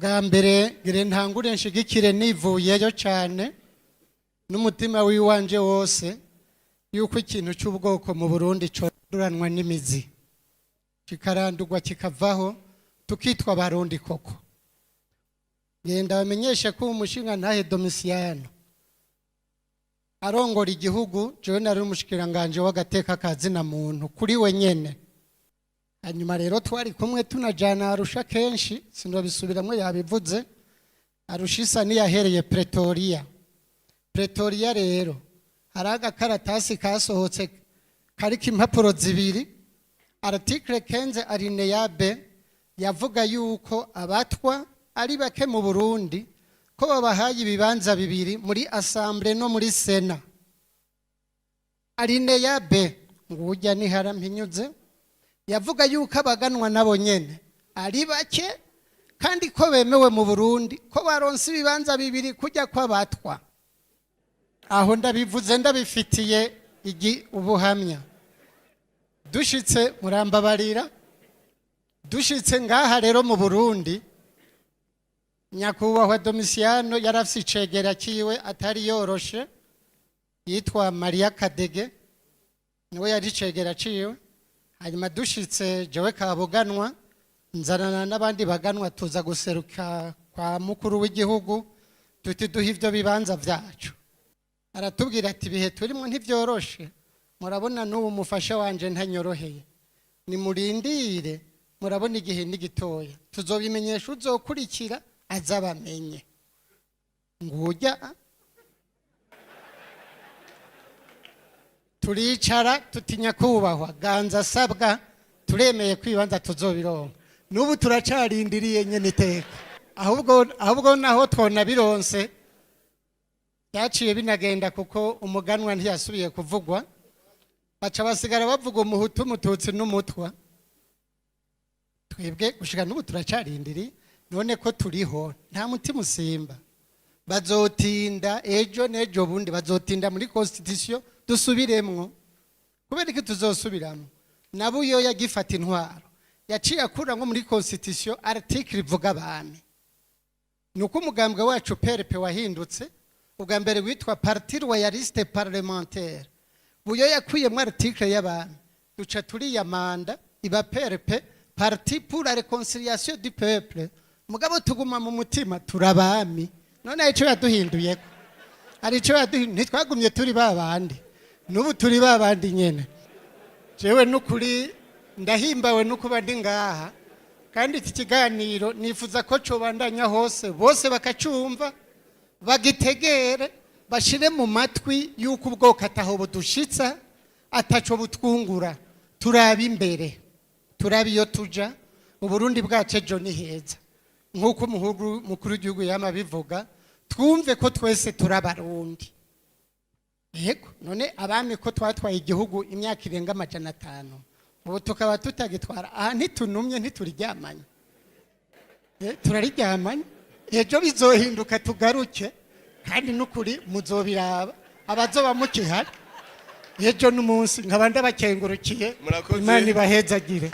Bwa mbere ngire ntangure nshigikire nivuyeyo cyane n'umutima w'iwanje wose yuko ikintu cy'ubwoko mu Burundi coduranwa n'imizi, kikarandurwa, kikavaho, tukitwa Abarundi koko. Ngenda bamenyeshe ko umushinga ntahe Domisiyano arongora igihugu, jewe nari umushikiranganje w'agateka ka zina muntu kuri we nyene. Hanyuma rero twari kumwe, tunajana Arusha kenshi, sinobisubiramwo, yabivuze. Arusha isa niyahereye Pretoria. Pretoria rero hari agakaratasi kasohotse kariko impapuro zibiri. Article 15 alinéa B yavuga yuko abatwa ari bake mu Burundi, ko babahaye ibibanza bibiri muri assemblée no muri Sénat. Alinéa B, ngujya niharampinyuze, yavuga yuko abaganwa nabo nyene ari bake kandi ko bemewe mu Burundi, ko baronse ibibanza bibiri kujya kw'abatwa. Aho ndabivuze ndabifitiye igi ubuhamya. Dushitse, murambabarira, dushitse ngaha rero mu Burundi, nyakubahwa Domisiyano yari afise icegera kiwe atari yoroshe yitwa Mariya Kadege, niwe yari icegera ciwe. Hanyuma dushitse, jewe kabuganwa nzanana n'abandi baganwa, tuza guseruka kwa mukuru w'igihugu, tuti: "Duha ivyo bibanza vyacu." Aratubwira ati: "Ibihe turimo ntibyoroshe, murabona n'ubu mufasha wanje ntanyoroheye, nimurindire, murabona igihe ni gitoya, tuzobimenyesha uzokurikira azabamenye." Ngujya turicara tutinya kubahwa ganza asabwa, turemeye ko ibibanza tuzobironka. N'ubu turacarindiriye nyene iteka. Ahubwo naho twonabironse, byaciye binagenda kuko umuganwa ntiyasubiye kuvugwa, baca basigara bavuga umuhutu, umututsi n'umutwa. Twebwe gushika n'ubu turacarindiriye. None ko turiho, nta mutima usimba, bazotinda ejo n'ejo bundi, bazotinda muri constitution dusubiremwo. Kubera iki tuzosubiramo? Nabo iyo yagifata intwaro yaciye akura nko muri constitution article ivuga abami. Ni uko umugambwe wacu PRP wahindutse, ubwa mbere witwa Parti Royaliste Parlementaire. Buyo yakuyemo article y'abami, duca turiyamanda iba PRP, Parti pour la Réconciliation du Peuple. Mugabo tuguma mu mutima turabami. None ico yaduhinduyeko, hari ico yaduhinduye? Ntitwagumye turi babandi, n'ubu turi babandi nyene. Jewe n'ukuri ndahimbawe no kuba ndi ngaha, kandi iki kiganiro nifuza ko cobandanya hose, bose bakacumva, bagitegere, bashire mu matwi yuko ubwoko ataho budushitsa, ataco butwungura. Turabe imbere, turabe iyo tuja. Mu Burundi bwacu ejo ni heza, nk'uko umuhungu mukuru w'igihugu yama abivuga. Twumve ko twese turabarundi. Yego, none abami ko twatwaye igihugu imyaka irenga 500, ubu tukaba tutagitwara, aha ntitunumye, ntituriryamanye? Turariryamanye. Ejo bizohinduka tugaruke, kandi n'ukuri muzobiraba abazoba mukihari ejo n'umunsi. Nkaba ndabakengurukiye. Murakoze. Imana ibahezagire.